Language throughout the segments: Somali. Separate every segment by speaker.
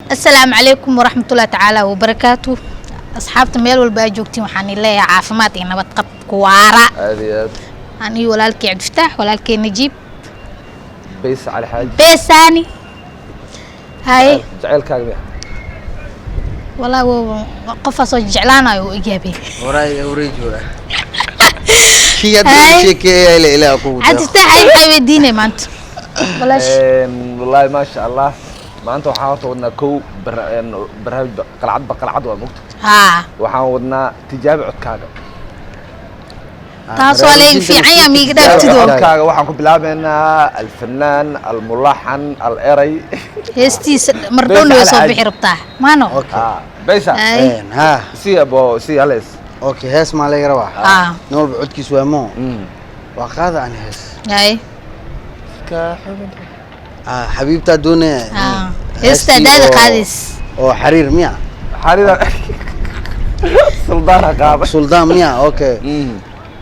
Speaker 1: Asalaamu calaykum waraxmatullahi tacaala wabarakaatu. Asxaabta meel walba aa joogtiin, waxaan leeyahay caafimaad iyo nabad qab kuwaara.
Speaker 2: Aad iyo aad.
Speaker 1: Aniyo walaalkay Cabdifataax, walaalkay Najiib.
Speaker 2: Bays Cali Xaaji.
Speaker 1: Beesaani haye.
Speaker 2: Jaceylkaaga miya?
Speaker 1: Walaa qofaasoo jeclaanayo oo igaabe.
Speaker 3: Horay horay jooga kii hadda
Speaker 1: Hay.
Speaker 3: sheekeeya ila ilaah kugu deeqo.
Speaker 1: Cabdifataax, hay, maxay weydiinay maanta walaash?
Speaker 2: Wallaahi maasha Allah, maanta waxaan horta wadnaa kow barnaamij qalcadba qalcad waa mugta.
Speaker 1: Haa.
Speaker 2: Waxaan wadnaa tijaabi codkaaga.
Speaker 1: Taas waa leegi fiican yaa miiga
Speaker 2: tijaabi
Speaker 1: dhaaftido.
Speaker 2: Codkaaga waxaan ku bilaabeynaa alfanaan almulaxan aleray.
Speaker 1: Heestiisa mardhowna way soo bixi rabtaa maano.
Speaker 3: Okay.
Speaker 2: Ah, baysa.
Speaker 1: Hay.
Speaker 3: Ha.
Speaker 2: Si abo si hales.
Speaker 3: Okay, hees maa laga rabaa?
Speaker 1: Haa.
Speaker 3: Nin walba codkiis waa moo waa qaada ani hees.
Speaker 1: Hay.
Speaker 3: Ah, xabiibtaa doonaya.
Speaker 1: Haa, heesta adaada qaadays.
Speaker 3: Oo xariir miya?
Speaker 2: Xarida suldaana qaada.
Speaker 3: Suldaan miya? Okay.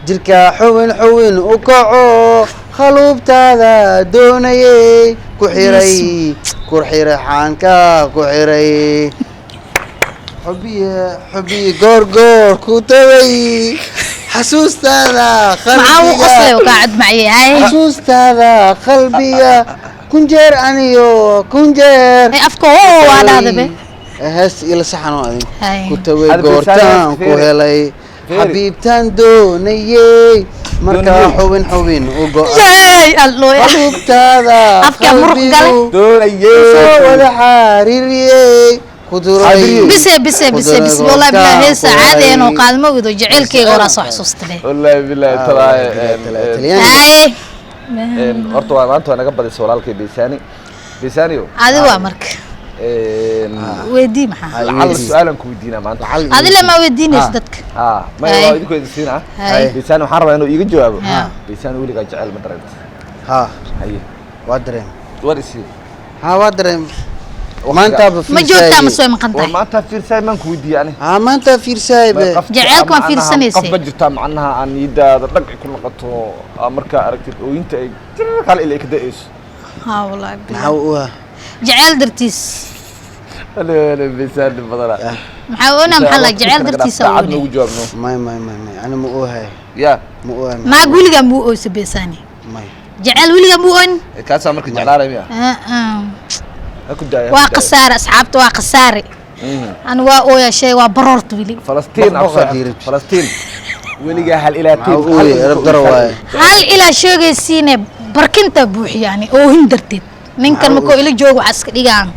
Speaker 3: Jirka xubin xubin u kaco, khaluubtaada doonayey, ku xiray, ku xiray, xaanka ku xiray, xubiye xubiye goorgoor ku tagay xasuustaada.
Speaker 1: Maxaa uu qoslay oo
Speaker 3: Qalbiga
Speaker 1: kaa cod maciyey? Hay.
Speaker 3: Xasuustaada qalbiga kunjeer, aniyo kunjeer.
Speaker 1: Ay, afka oo waa dhahdabe.
Speaker 3: Heesta ila saxan oo adin
Speaker 1: Hay.
Speaker 3: ku tagay.
Speaker 2: Hada
Speaker 3: Goortaan
Speaker 2: Beesaan
Speaker 3: ku
Speaker 2: fiiri.
Speaker 3: helay.
Speaker 2: Fiiri.
Speaker 3: Xabiibtaan doonayey markaa.
Speaker 2: Doonayey.
Speaker 3: Xubin xubin u go-ay.
Speaker 1: Yay allo.
Speaker 3: Qaluubtaada.
Speaker 1: Afka muruq galay.
Speaker 3: Qalbigu
Speaker 2: doonayey
Speaker 3: soo wada xariiriyey, ku duray.
Speaker 2: Xariiriyey.
Speaker 1: Bise bise bise bise, wallahi bilaa heesa caadi oo qaadmo wido, jaceylkeyga horaa soo xasuusta leh.
Speaker 2: Wallaahi billahi
Speaker 3: Ah,
Speaker 2: talaaye.
Speaker 3: wallahi billahi, talyaani.
Speaker 1: Haye.
Speaker 2: Horta waa maanta waa naga badisay walaalkay Beysani, Beysaniyo.
Speaker 1: Adi waa marka weydii maxaa?
Speaker 3: Hay.
Speaker 2: Lacala su-aalan ku weydiinaa maanta.
Speaker 3: Lacala.
Speaker 1: Adi lama weydiinayso
Speaker 2: Ah.
Speaker 1: dadka.
Speaker 2: Ah, maya.
Speaker 1: Hay.
Speaker 2: Waa idinku idin siinaa.
Speaker 1: Hay.
Speaker 2: Beysani, waxaan rabaa inuu iiga jawaabo.
Speaker 1: Ha.
Speaker 2: Beysani, weligaa jecel ma dareento?
Speaker 3: Ha.
Speaker 2: Haye.
Speaker 3: Waa dareem.
Speaker 2: War isii.
Speaker 3: Ha, waa dareem, maantaaba.
Speaker 1: Ma joogtaa mase way maqan
Speaker 2: war
Speaker 1: tahay?
Speaker 2: Maanta fiirsaay maan ku weydiiyey ani.
Speaker 3: Ha, maantaa fiirsaay be.
Speaker 1: Jaceylka waa fiirsanaysay.
Speaker 2: Qof ma jirtaa macnaha aan niidaada dhag ay ku noqoto, aa markaa aragtid ooyinta ay kale ila ay ka da'ayso?
Speaker 1: Ha, wallahi
Speaker 3: Maxaa u ah?
Speaker 1: Jeceyl dartiis.
Speaker 2: Beysani badana.
Speaker 1: Maxaa oona, maxaa la jeceyl dartiisa?
Speaker 2: Daacad
Speaker 1: Oone.
Speaker 2: noogu jawaabno.
Speaker 3: May may may may, ani ma oohay.
Speaker 2: Ya.
Speaker 3: Ma oohay.
Speaker 1: Naag weligaa muu oysa, Beesani?
Speaker 3: May.
Speaker 1: Jeceyl weligaa muu oyn?
Speaker 2: Kaasaa marka jeclaanay miya?
Speaker 1: Ah, ah.
Speaker 2: Ha ku daaya.
Speaker 1: Waa khasaare, asxaabta, waa khasaare. Ani waa ooya shay, waa baroorta weli.
Speaker 2: Falastiin.
Speaker 3: Boq boqaa diirid.
Speaker 2: Falastiin, weligaa hal ilaatiin?
Speaker 3: Maxaa ooyay? Erab daro waaye.
Speaker 1: Hal ilaa sheegaysiine, barkintaa buuxiya ani oohin darteed. Ninkan
Speaker 3: Maxaa
Speaker 1: markoo ila joogo waxaa iska dhigaan,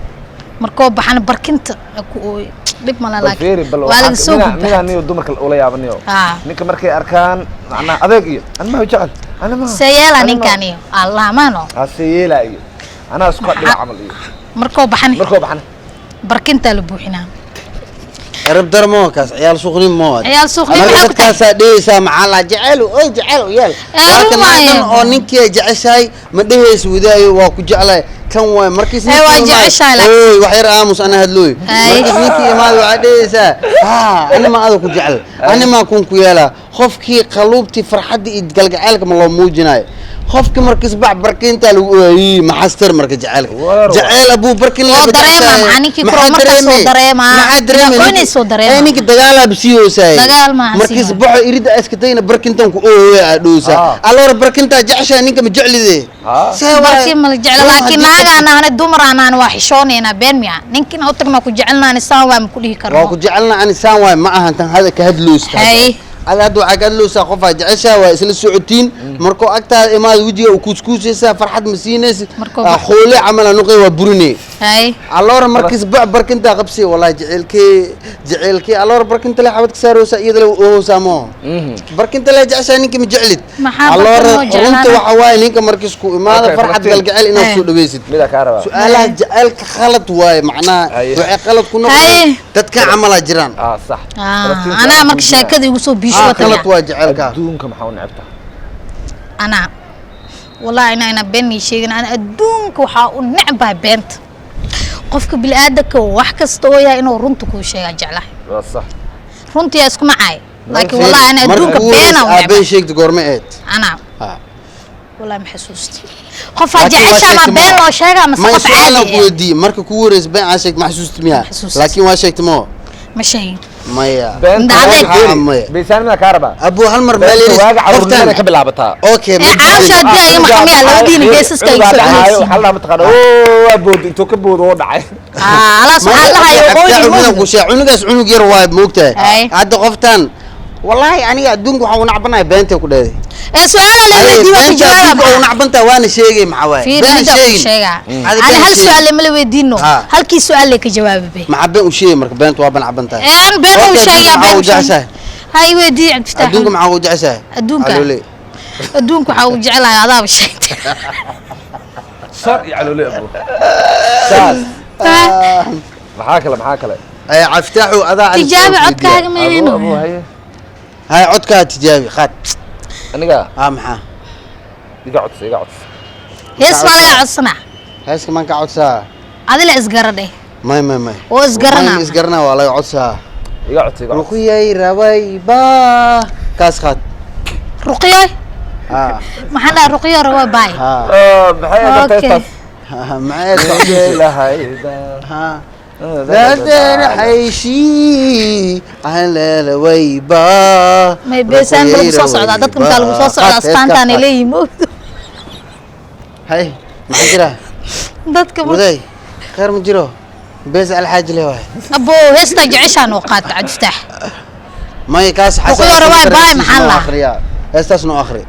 Speaker 1: markoo baxana barkinta ku ooy, dhib mala.
Speaker 2: Bal fiiri.
Speaker 1: Laakiin
Speaker 2: Bal
Speaker 1: waa laga soo
Speaker 2: minaa
Speaker 1: gudbaa.
Speaker 2: Niyo dumarka ula yaabaniyo.
Speaker 1: Haa.
Speaker 2: Ninka markay arkaan macnaha adeeg iyo ani ma jecel ani ma
Speaker 1: See yeela ninkan iyo allahmaano.
Speaker 2: Ha, see yeela iyo anaa isku dhiga camal iyo
Speaker 1: Markoo baxana
Speaker 2: markoo baxana
Speaker 1: barkintaa la buuxinaa.
Speaker 3: Erab daro moo kaas, ciyaal suuqnin moo.
Speaker 1: Ciyaal suuqnin
Speaker 3: Marka
Speaker 1: maxaa ku tahay?
Speaker 3: dadkaasaa dhehaysaa maxaa la jecel oy jecel yeel.
Speaker 1: Ee,
Speaker 3: Laakiin
Speaker 1: waaye.
Speaker 3: naagtan oo ninkii ay jeceshahay ma dhehaysa wadaayo waa ku jeclahay kan waay markiis.
Speaker 1: Ee, waa
Speaker 3: ninkii imaado,
Speaker 1: jeceshahay laakiin.
Speaker 3: Ooy, wax yar aamus, ana hadlooy.
Speaker 1: Ay.
Speaker 3: Markiis ninkii imaado waxaa dhehaysaa ha, ani ma ada ku jecel, ani maa kun ku yeelaa. Qofkii qaluubtii farxaddii iyo galgaceylka ma loo muujinayo qofkii markiis bac barkintaa lagu ooyey maxastar marka jaceylka.
Speaker 2: War.
Speaker 3: Jaceyl abuu barkin.
Speaker 1: Oo dareema, maxaa ninkii kuro markaas oo dareemaa.
Speaker 3: Maxaa dareemay?
Speaker 1: Aqoonaysa oo dareemaa.
Speaker 3: Ee, ninka dagaalaa bisiiyoosaay.
Speaker 1: Dagaal maaha.
Speaker 3: Markiis
Speaker 1: sii.
Speaker 3: baxo irida iska dayna barkintan ku ooyay aa dhowsa.
Speaker 2: Ah.
Speaker 3: Alloora barkintaa jeceshaa, ninka ma jeclide.
Speaker 2: Ah.
Speaker 3: See waay?
Speaker 1: Barkin ma la jecla,
Speaker 3: Run
Speaker 1: laakiin
Speaker 3: haddii
Speaker 1: naagaan ahna, dumar aan ahna, waa xishoonaynaa. Been miya? Ninkin u tagna ku jecelnaani saan waa ma ku dhihi
Speaker 3: Waa
Speaker 1: karno.
Speaker 3: ku jecelna ani saan waay ma ahan tan hada ka hadloosta.
Speaker 1: Hay.
Speaker 3: Ada hadda waxaa ka hadloosaa qofaa jeceshaa, waa isla socotiin, markuu agtaada imaada wejiga u kuuskuusaysaa, farxad ma siinaysid.
Speaker 1: Markuu
Speaker 3: Ah, khoole camal anuqay waa burine.
Speaker 1: Hay.
Speaker 3: Alloora markiis bac barkintaa qabsi, wallahi jaceylkee jaceylkee, alloora barkinta le xabad ka saaroosa, iyada le oohoosaa moo barkinta le jeceshaa, ninka ma jeclid.
Speaker 1: Maxaa
Speaker 3: Alloora
Speaker 1: barkin loo jeclaana?
Speaker 3: runta waxa waaye ninka markiis ku imaada
Speaker 2: Okay,
Speaker 3: farxad
Speaker 2: Falastiin.
Speaker 3: galgacel inaad
Speaker 1: Hey.
Speaker 3: soo dhaweysid.
Speaker 2: Midaa kaa rabaa.
Speaker 3: Su-aalaha jaceylka khalad waaye macnaha.
Speaker 2: Haye.
Speaker 3: Waxay khalad ku
Speaker 1: Haye.
Speaker 3: noqdeen dadka camalaa jiraan.
Speaker 2: Ah, sax.
Speaker 1: Ah,
Speaker 2: Falastiin
Speaker 1: anaa
Speaker 2: su-aal
Speaker 1: marka
Speaker 2: ku
Speaker 1: sheekada igu soo biisho.
Speaker 3: Ah, khalad
Speaker 1: Wataya.
Speaker 3: waa jaceylka.
Speaker 2: Adduunka maxaa u necebta?
Speaker 1: Anaa wallahi ina been ii sheegin, ana adduunka waxaa u necbahay beenta. Qofka bini'aadanka wax kasta oo yahay inuu runta kuu sheegaa jeclahay.
Speaker 2: Waa sax.
Speaker 1: Runtii isku macay, laakiin wallahi ana
Speaker 3: Marka
Speaker 1: adduunka
Speaker 3: ugu
Speaker 1: beena
Speaker 3: horeysa
Speaker 1: u
Speaker 3: aabbahay
Speaker 1: necbahay.
Speaker 3: sheegta goorma eed?
Speaker 1: Anaa
Speaker 3: Ha.
Speaker 1: wallahi ma xasuusto. Qofaa
Speaker 3: Laakiin waa
Speaker 1: jeceshaa ma
Speaker 3: sheegtay
Speaker 1: been
Speaker 3: ma.
Speaker 1: loo sheegaa mase
Speaker 3: Ma
Speaker 1: qof
Speaker 3: su'aalan
Speaker 1: caadi
Speaker 3: ku
Speaker 1: ah?
Speaker 3: weydiiyey marka kugu horeysa been aa sheegtay, ma xasuusti miyaa?
Speaker 1: Xasuusti.
Speaker 3: Laakiin waa sheegtay ma?
Speaker 1: Ma sheegin.
Speaker 3: Maya.
Speaker 2: Beenta
Speaker 1: Adeeg.
Speaker 2: waaga
Speaker 3: Maya.
Speaker 2: beesaan miyaa kaa rabaa?
Speaker 3: Abu hal mar meel
Speaker 2: Beenta
Speaker 3: yaris
Speaker 2: waaga carruurnimada
Speaker 3: qoftan
Speaker 2: ka bilaabataa.
Speaker 3: Okay, ma
Speaker 1: Ee, caawsha
Speaker 3: diiday.
Speaker 1: haddii ay maqmiyaa labadiina geesaska ay
Speaker 2: Cunugaa
Speaker 1: soo
Speaker 2: dhacaayo,
Speaker 1: cunaysiin.
Speaker 2: waxaa la dhahaa mataqaana, "Oo, waa boodo, intuu ka boodo oo dhacay."
Speaker 1: Alaas waxaa la hayo
Speaker 3: Cunugan
Speaker 1: waqooyi.
Speaker 3: ku sheeg, cunugaas cunug yar waay, moogtahay.
Speaker 1: Ay.
Speaker 3: Hadda qoftan wallaahi aniga adduunka waxaan u nacbanahay beentay ku dheeday.
Speaker 1: Ee, su-aala la weydiiyo waa ku
Speaker 3: Beenta adduunka
Speaker 1: jawaaba.
Speaker 3: u nacbantahay waana sheegay, maxaa waaye?
Speaker 1: Fiir,
Speaker 3: Been
Speaker 1: midda ku
Speaker 3: sheegin.
Speaker 1: sheegaa.
Speaker 3: Adi
Speaker 1: Ani
Speaker 3: been
Speaker 1: hal
Speaker 3: sheegin.
Speaker 1: su-aal lama la weydiino.
Speaker 3: Ha.
Speaker 1: Halkii su-aal lay ka jawaabay.
Speaker 3: Maxaa been u sheegay marka? Beenta waa banacbantahay.
Speaker 1: Een been u
Speaker 3: Okay,
Speaker 1: sheegaa,
Speaker 3: adduunka
Speaker 1: been
Speaker 3: maxaa
Speaker 1: u
Speaker 3: u jeceshahay?
Speaker 1: sheegaa. Ha i weydiiyo, Cabdifataax.
Speaker 3: Adduunka maxaa u jeceshahay?
Speaker 1: Adduunka?
Speaker 3: Calooley.
Speaker 1: Adduunka waxaa ugu jecelahay adaaba sheegtay.
Speaker 2: Sar iyo calooley, abu. Saas. Maxaa kale, maxaa kale?
Speaker 3: Ay, Cabdifitaaxu, adaa ani
Speaker 1: Tijaabi
Speaker 3: su'aal ku
Speaker 1: codkaaga
Speaker 3: weydiiyaa.
Speaker 1: meeno.
Speaker 2: Abu, abu, haye.
Speaker 3: Hay, codkaa tijaabi qaad.
Speaker 2: Aniga
Speaker 3: Haa, maxaa?
Speaker 2: iga codsi, iga codsi.
Speaker 1: Hees waa laga codsanaa.
Speaker 3: Heeska maan ka codsaa?
Speaker 1: Adila isgaradhe.
Speaker 3: May, may, may.
Speaker 1: Oo isgaranaa.
Speaker 3: May, isgaranaa, waa laga codsaa.
Speaker 2: Iga codsi, iga codsi.
Speaker 3: Ruqiyay rabayba kaas qaad.
Speaker 1: Ruqiyo.
Speaker 3: Haa.
Speaker 1: Maxaa dhahay ruqiyo rawa baay.
Speaker 3: Haa.
Speaker 2: Ah, maxay ahayd
Speaker 1: Okay.
Speaker 2: heestaas?
Speaker 3: Maxay ahayd?
Speaker 2: Lahayda.
Speaker 3: Haa. Radarxayshi alelawayba.
Speaker 1: May beesaan ma lagu soo socdaa, dadka markaa lagu soo socdaa astaantaan ay leeyihiin moogdo.
Speaker 3: Hay, maxaa jira?
Speaker 1: Dadka marka
Speaker 3: Waday khayr ma jiro, bees alxaaji le waay.
Speaker 1: Abo, heestaa jeceshaan oo qaata, Cabdifataax.
Speaker 3: May, kaas.
Speaker 1: Ruqyo rawaay baay, maxaa la?
Speaker 3: Akhriyaa heestaas, noo akhri.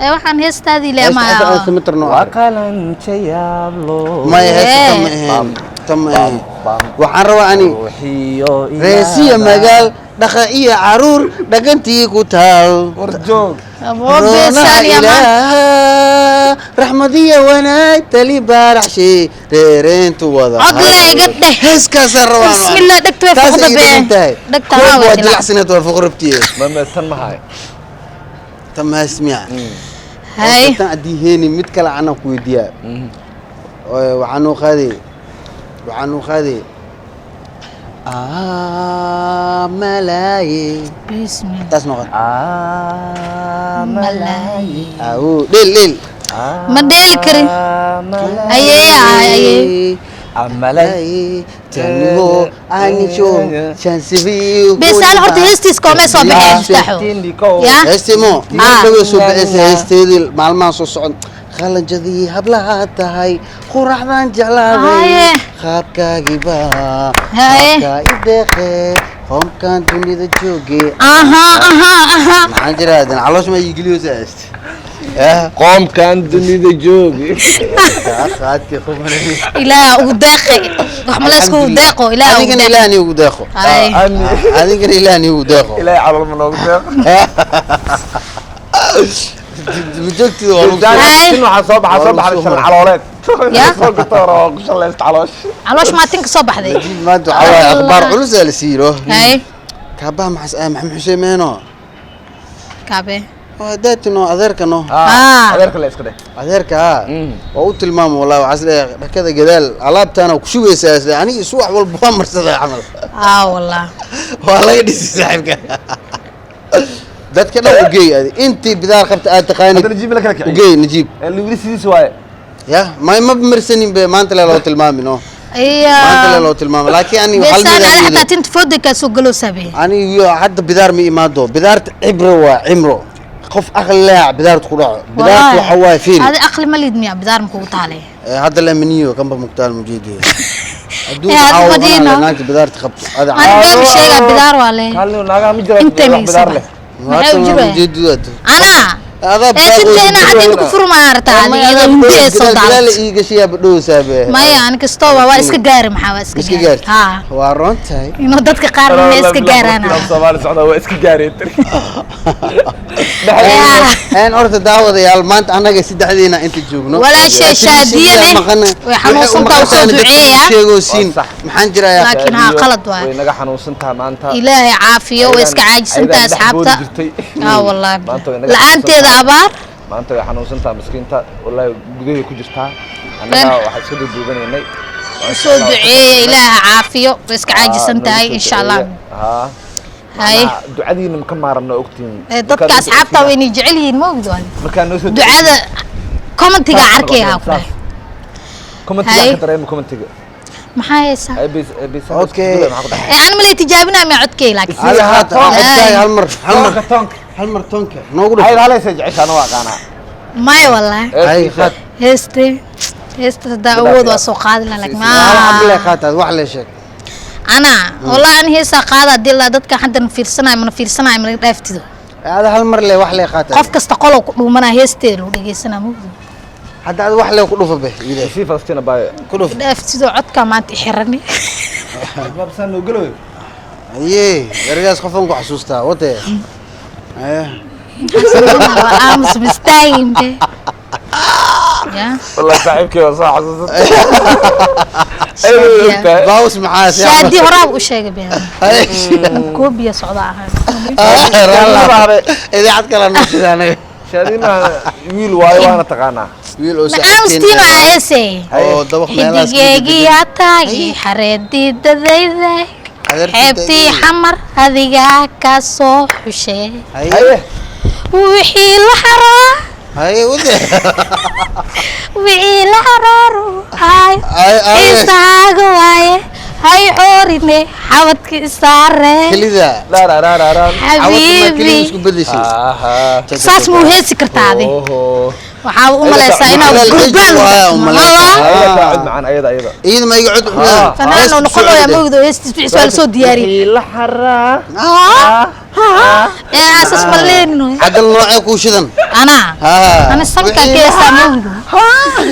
Speaker 1: Ee, waxaan heestaadii le
Speaker 3: Heesta
Speaker 1: ma
Speaker 3: semitar noo
Speaker 2: Waa
Speaker 3: akhri.
Speaker 2: qalanja yaablo.
Speaker 3: May, heesta tan ma
Speaker 1: Ee.
Speaker 3: ahayn, tan ma ahayn.
Speaker 2: Bam,
Speaker 3: Waxaan rabaa ani
Speaker 2: ruuxiyo
Speaker 3: reesiya
Speaker 2: ilaada.
Speaker 3: magaal dhaqa iyo caruur dhagantii ku taal.
Speaker 2: War joog.
Speaker 1: Abo, beesaan
Speaker 3: Roona
Speaker 1: ya ma
Speaker 3: ilaah raxmadiya wanaag tali baaraxshay reereentu wada.
Speaker 1: Cod le iga dheh.
Speaker 3: Heeskaasaan rabaa.
Speaker 1: Bismillah, dhegta way
Speaker 3: Taas
Speaker 1: fuqda
Speaker 3: ay
Speaker 1: bee.
Speaker 3: dhigan tahay.
Speaker 1: Dhegta
Speaker 3: Koob
Speaker 1: haa way
Speaker 3: waa
Speaker 1: dilaa.
Speaker 3: jilacsaneed, waa fuqrabtiye.
Speaker 2: Ma tan ma hayo.
Speaker 3: Tan mahays miya?
Speaker 1: Hay.
Speaker 3: Tan haddii heeni mid kale anaa ku weydiiyaa. Waxaan u qaaday, waxaan u qaaday malaaye.
Speaker 1: Bismillah.
Speaker 3: Taas noqon.
Speaker 1: Malaayi.
Speaker 3: Awo dheel dheel.
Speaker 1: Ma dheeli karin. Ayee, ayee.
Speaker 2: Amalay.
Speaker 3: Tanigo anisho shansibiyo.
Speaker 1: Beesaan horta heestiis koomee soo baxay, Cabdifataaxo? Ya?
Speaker 3: Heestimo
Speaker 1: Ah.
Speaker 3: dhawey soo bixisa heesteedii maalmaha soo socon. Qalanjadii hablaha tahay, quraxdaan jeclaaday.
Speaker 1: Haye.
Speaker 3: Qaabkaagiiba
Speaker 1: Haye.
Speaker 3: qaabkaa i deeqe qoomkan dunida jooge.
Speaker 1: Aha, aha, aha.
Speaker 3: Maxaan jiraa dan caloosh ma iigeliyosa heeste.
Speaker 2: Qoomkan dunida joogi.
Speaker 3: Qaadkii khubray.
Speaker 1: Ilaah ugu deeqay. Wax ma la iskugu deeqo, Ilaah ugu
Speaker 3: Adigana
Speaker 1: deeqo.
Speaker 3: ilaahni ugu deeqo.
Speaker 1: Hay.
Speaker 2: Aamin.
Speaker 3: Adigana ilaahni ugu deeqo.
Speaker 2: Ilaahay calool ma noogu deeqo.
Speaker 3: Joogtida waa lagu soo-
Speaker 1: Hay.
Speaker 2: Tin waxaa soo baxa, soo
Speaker 3: Waa lagu
Speaker 2: baxday
Speaker 3: soo
Speaker 2: shan
Speaker 3: maray.
Speaker 2: calooleed.
Speaker 1: Ya?
Speaker 2: Soo gurta hore oo ku shallaysta caloosh.
Speaker 1: Caloosh maatin ka soo baxday.
Speaker 3: Maanta waxaa waaye akhbaar culus aa la siiro.
Speaker 1: Hay.
Speaker 3: Kaabaha maxas ah Maxamed Xuseen meeno.
Speaker 1: Kaabe.
Speaker 3: Waa daatino adeerkano.
Speaker 1: Ah.
Speaker 2: Adeerka la iska dheh.
Speaker 3: Adeerka haa. Waa u tilmaamo wallahi, waxaa is leeyahay dhakada gadaal alaabtaana ku shubeysaa is leeyahay, aniga subax walba waa marsadaa camal.
Speaker 1: Ah, wallah.
Speaker 3: Waa laga dhisay saaxiibka. Dadka dhan ugeey adi intii bidaar qabta aad taqaanid.
Speaker 2: Hadda Najiib la kala kiciyo.
Speaker 3: Ugeey Najiib.
Speaker 2: Ee, weli sidiisa waaye.
Speaker 3: Ya may, ma marsanin be, maanta lee loo tilmaami no.
Speaker 1: Iya.
Speaker 3: Maanta lee loo tilmaami, laakiin ani hal
Speaker 1: Beesaan
Speaker 3: mid
Speaker 1: ada
Speaker 3: aan
Speaker 1: xataa
Speaker 3: yeelay.
Speaker 1: tinta fooda kaa soo galowsaa be.
Speaker 3: Ani iyo hadda bidaar ma imaado, bidaarta cibro waa cimro, qof aqli leh bidaarta ku dhaco, bidaarta waxa waaye fiiri.
Speaker 1: Adi aqli ma liid miya, bidaar ma kugu taalay?
Speaker 3: Ee, hadda la maniyo kanba mugtaal mujeediyo
Speaker 1: Ee,
Speaker 3: adduunka
Speaker 1: hadda
Speaker 3: caawa
Speaker 1: madiino.
Speaker 3: naagta bidaarta qabto ada.
Speaker 1: Ani been sheegaa, bidaar waa le.
Speaker 2: Kaalin naagaha ma jiraan
Speaker 1: Intay
Speaker 2: wax
Speaker 1: ma
Speaker 2: bidaar leh.
Speaker 1: Maxay u jiraya?
Speaker 3: Mujeediyo
Speaker 1: Anaa.
Speaker 3: adaa.
Speaker 1: Ee, tinta inaa cad inta ku furmaa artaa adi iyadoo hindi ee soo
Speaker 3: gadaal
Speaker 1: daadat.
Speaker 3: ii gashayaa badhowsaa be.
Speaker 1: Maya, ani kastoo waa iska gaari, maxaa waa iska
Speaker 3: iska
Speaker 1: gaari.
Speaker 3: gaartay.
Speaker 1: Haa.
Speaker 3: Waa roon tahay.
Speaker 1: Inuu dadka qaar ma iska gaaraan.
Speaker 2: Soomaali socdaa waa iska gaareen.
Speaker 1: Yeah.
Speaker 3: Een horta daawadayaal, maanta annaga saddexdeena inta joogno.
Speaker 1: Walaashay Shaadiyane way xanuunsantahay, u soo duceeya.
Speaker 3: Sheegosiin.
Speaker 2: Waa sax.
Speaker 3: Maxaan jirayaa?
Speaker 1: Laakiin haa, qalad waaye.
Speaker 2: Way naga xanuunsan tahay maanta.
Speaker 1: Ilaahay caafiyo, way iska caajisantahay
Speaker 2: Ayadaan dhex boodi
Speaker 1: asxaabta.
Speaker 2: jirtay.
Speaker 1: Aa wallaahi.
Speaker 2: Maanta way naga
Speaker 1: La'aanteeda
Speaker 2: xanuunsan tahay.
Speaker 1: abaar.
Speaker 2: Maanta way xanuunsan tahay miskiinta, wallahi gudahay ku jirtaa, annaga waxaan iska duuduubanaynay.
Speaker 1: U soo duceeya, ilaaha caafiyo, way iska caajisan tahay insha Allah.
Speaker 2: Haa.
Speaker 1: Hay.
Speaker 2: Ducadiina ma ka maarano, ogtiin.
Speaker 1: Ee, dadka asxaabta way inay jecel yihiin, ma ogdo ani.
Speaker 2: Markaa noo soo
Speaker 1: Ducada Commentiga arkaya ku dhahay.
Speaker 2: Commentiga
Speaker 1: Hay.
Speaker 2: ka dareema commentiga.
Speaker 1: Maxaa haysaa?
Speaker 2: Ay bis bis.
Speaker 3: Okay.
Speaker 1: Ee, aan malay tijaabinaa ma codkay laakiin.
Speaker 3: Hal haat codkaaga hal mar, hal mar,
Speaker 2: Toonka, toonka.
Speaker 3: hal mar toonka noogu dhuf.
Speaker 2: Ay halaysa jecesha, anoo aqaanaa.
Speaker 1: Maya wallahi.
Speaker 3: Hay qaad.
Speaker 1: Heeste, heesta hadaa awood waa soo qaadi lahaa laakiin
Speaker 3: Hal xab le
Speaker 1: ma
Speaker 3: qaataad, wax le sheeg.
Speaker 1: Ana wallahi an heesaa qaada hadii la dadka haddan fiirsanayo mana fiirsanayo mana dhaaftido.
Speaker 3: Ada hal mar le wax le qaataad.
Speaker 1: Qof kasta qolow ku dhuumanaa heesteeda lagu dhegeysanaa mugdi.
Speaker 3: Hadda ada wax le ku dhufa be wiilay.
Speaker 2: Si Falastiin baa
Speaker 3: Ku dhuf.
Speaker 1: Dhaaftido codka maanta i xirani.
Speaker 2: Babsan noo galow.
Speaker 3: Aye, ergaas qofan ku xasuustaa wate. Eh.
Speaker 1: Waa aamus mistaagin be ya.
Speaker 2: Wallahi saaxiibkay waa soo xasuusatay.
Speaker 1: Shaadiya.
Speaker 3: Baus maxaa si
Speaker 1: Shaadi horaab u sheegay be koobiya socda ahaan.
Speaker 3: Idaacad kale noo sidaanay.
Speaker 2: Shaadina wiil waayo, waana taqaanaa.
Speaker 3: Wiil oo
Speaker 1: Ma aamustiino aa heesay.
Speaker 3: oo dabaq meelahaas ka
Speaker 1: Xidigeegiyaa taagi xareedii dadayda, xeebtii Xamar adigaa ka soo xushee.
Speaker 3: Haye.
Speaker 2: Haye.
Speaker 1: Wixii la xaraa
Speaker 3: Haye wade.
Speaker 1: Wixii la xaraaru ay
Speaker 3: Ay ay.
Speaker 1: Isaaga waaye, hay xoorine xabadka isaare.
Speaker 3: Kelida.
Speaker 2: La la la la la.
Speaker 3: Xabiibi
Speaker 1: Xabiibi.
Speaker 3: Isku bedeshay.
Speaker 2: Aha.
Speaker 1: Saas muu heesi kartaa adi?
Speaker 2: Oho.
Speaker 1: Waxaa u malaysaa inaa
Speaker 3: Hadal
Speaker 1: gurbaan.
Speaker 3: cijib waaye u malaysaa.
Speaker 2: Ayada cod macaan, ayada ayada.
Speaker 3: Iyada ma iga cod
Speaker 2: Ah.
Speaker 1: Fanaan oo noqon looyaa mawdo, heestiis wixii waa lasoo diyaariyey.
Speaker 2: Wixii la xaraa.
Speaker 1: Ee, aasas ma leenino.
Speaker 3: Cadal noocee kuu shidan?
Speaker 1: Anaa
Speaker 3: Ha.
Speaker 1: ana sanka ka heesaa mawdo.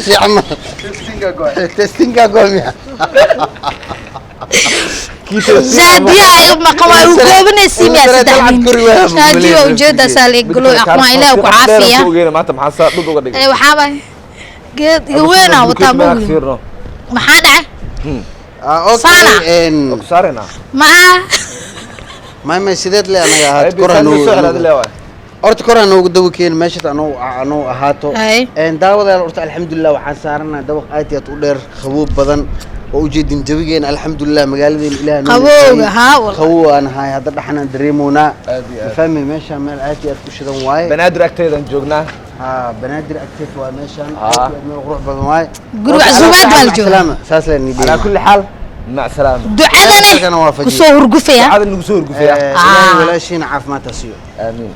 Speaker 3: Fiican ma. Testinga gomiya.
Speaker 1: Shaadiya ay maqan waa uu goobinaysiin yaa
Speaker 3: Dalcad
Speaker 1: saddex
Speaker 3: kori waa.
Speaker 1: Shaadiya ujeedaa saal galo aqmaa Ilaah ku caafiya.
Speaker 2: Ogeena maanta maxaa saa dhud uga dhigay?
Speaker 1: Ee, waxaa baa geed iga weynaa wataa mawdo.
Speaker 2: Fiirno.
Speaker 1: Maxaa dhacay?
Speaker 3: Ah, okay.
Speaker 1: Sana.
Speaker 3: En
Speaker 2: Ku saarayna.
Speaker 1: Maxaa?
Speaker 3: may sideed le anaga ahaat
Speaker 2: Ay
Speaker 3: koraan
Speaker 2: soo
Speaker 3: noogu
Speaker 2: xiraad leeyahay.
Speaker 3: Horta koraan noogu dawo keen meesha anoo anoo ahaato.
Speaker 1: Ay.
Speaker 3: En daawadayaal, horta alxamdulilah waxaan saaranahay dabaq aad iyo aad u dheer, qaboob badan oo ujeedin jawigeena, alxamdulilah magaaladeena Ilaah noo
Speaker 1: Qabowga,
Speaker 3: naxariistay.
Speaker 1: haa, wallahi.
Speaker 3: Qabow aan ahay hadda dhaxanaan dareemoonaa.
Speaker 2: Aad iyo aad.
Speaker 3: Ma fahmi, meeshaan meel aad iyo aad u shidan waaye.
Speaker 2: Banaadir agteedan joognaa.
Speaker 3: Haa, Banaadir agteed waa meeshaan.
Speaker 2: Haa.
Speaker 3: Aad iyo aad meel qurux badan waaye.
Speaker 1: Guriga
Speaker 3: Horta,
Speaker 1: casuumaad baa la
Speaker 3: mac
Speaker 1: joogaa.
Speaker 3: salaama. Saas leen
Speaker 2: Ala kulli xaal, mac salaama.
Speaker 1: Ducadane
Speaker 3: Halkana waa fajiir.
Speaker 1: kusoo hurgufaya.
Speaker 2: Ducada nagu soo hurgufaya.
Speaker 3: Ilaahay walaashiina caafimaad ha siiyo.
Speaker 2: Aamiin.